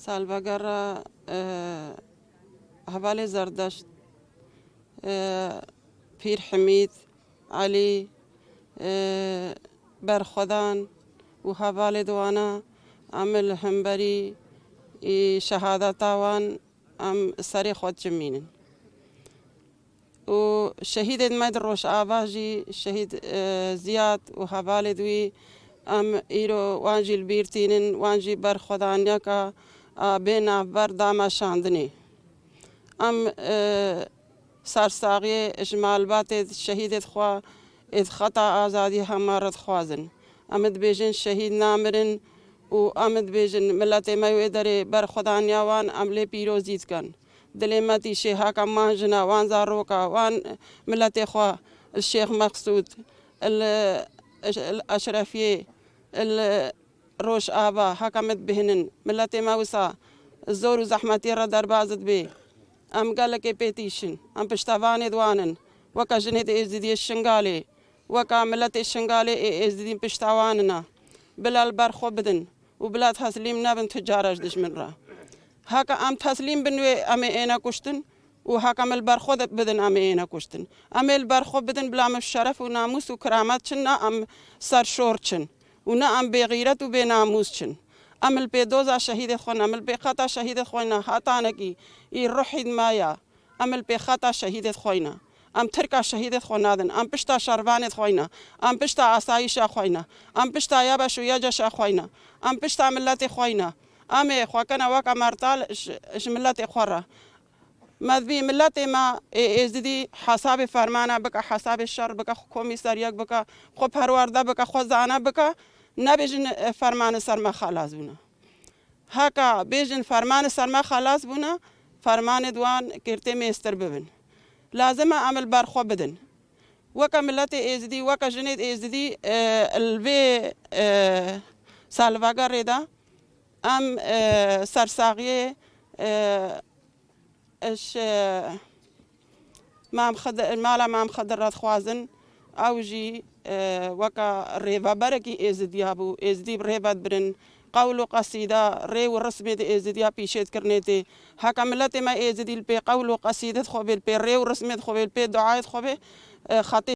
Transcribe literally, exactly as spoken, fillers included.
Salvegera, e, hevalê Zerdeşt, e, Pîr Hemîd, Elî, e, Berxwedan û hevalê di wana, em li hemberî, î, şehadeta wan em serê xwe dicimînin. Û şehîdên me di Rojava jî, şehîd, e, Ziyad û hevalê di wî, em îro wan jî li bîr tînin, wan jî berxwedaniyeka, a, bê navber da meşandinê. Em, e, sersaxiyê ji malbatê şehîdê xwe ê di xeta azadiyê hema re dixwazin. Em dibêjin şehîd namirin û em dibêjin miletê me wê derê berxwedaniya wan em lê pîrozî dikin. Dilê me tîşê heke wan jina, wan zaroka, wan miletê xwe, li Şêx Meqsûd, li, li Eşrefiyê, li Rojava, heke me dibihinin. Miletê me wisa zor û zehmetiyê re derbas dibe. Em gelekê pê tîşin. Em piştevanê di wan in. Weke jinê di Êzidiyê Şingalê, weke miletê Şingalê ê Êzidî piştewan ine. Bila li ber xwe bidin û bila teslîm nebin tucara ji dijmin re. Heke em teslîm bin wê em ê êne kuştin û heke em li ber xwe de bidin em ê êne kuştin. Em ê li ber xwe bidin bila em şeref û namûs û kiramet çin, ne em serşor çin û ne em bêxîret û bênamûs çin. Em li pê doza şehîdê xwe ne, em li pê xeta şehîdê xwe ne, hetanekî î ruhî di me ya. Em li pê xeta şehîdê xwe ne. Em tirka şehîdê xwe nadin. Em pişta şervanê xwe ne. Em pişta asayîşa xwe ne. Em pişta YABEŞ û YACEŞa xwe ne. Em pişta miletê xwe ne. Em ê xwe kene weke mertal ji, ji miletê xwe re. Me divî miletê me ê Êzidî hesabê fermana bike, hesabê şer bike, xwe komîseriyek bike, xwe perwerde bike, xwe zane bike, nebêjin, e, fermanê ser me xelas bûne. Heke bêjin fermanê ser me xelas bûne, fermanê di wan girtê mêstir bibin. Lazim e em li ber xwe bidin. Weke miletê Êzidî, weke jinê Êzidî, e, li vê, e, salvegerê de em, e, sersaxiyê, e, ji, e, Mam Xidir, mala Mam Xidir re dixwazin, ew jî, e, weke rêveberekî Êzidiya bû. Êzidî bi rê ve dibirin. Qewl û qesîde, rê û rismê di Êzidiya pîşê dikirinê tê. Heke miletê me Êzidî li pê qewl û qesîde dixwe bê, li pê rê û rismê dixwe bê, li pê duayê dixwe bê, e, xetê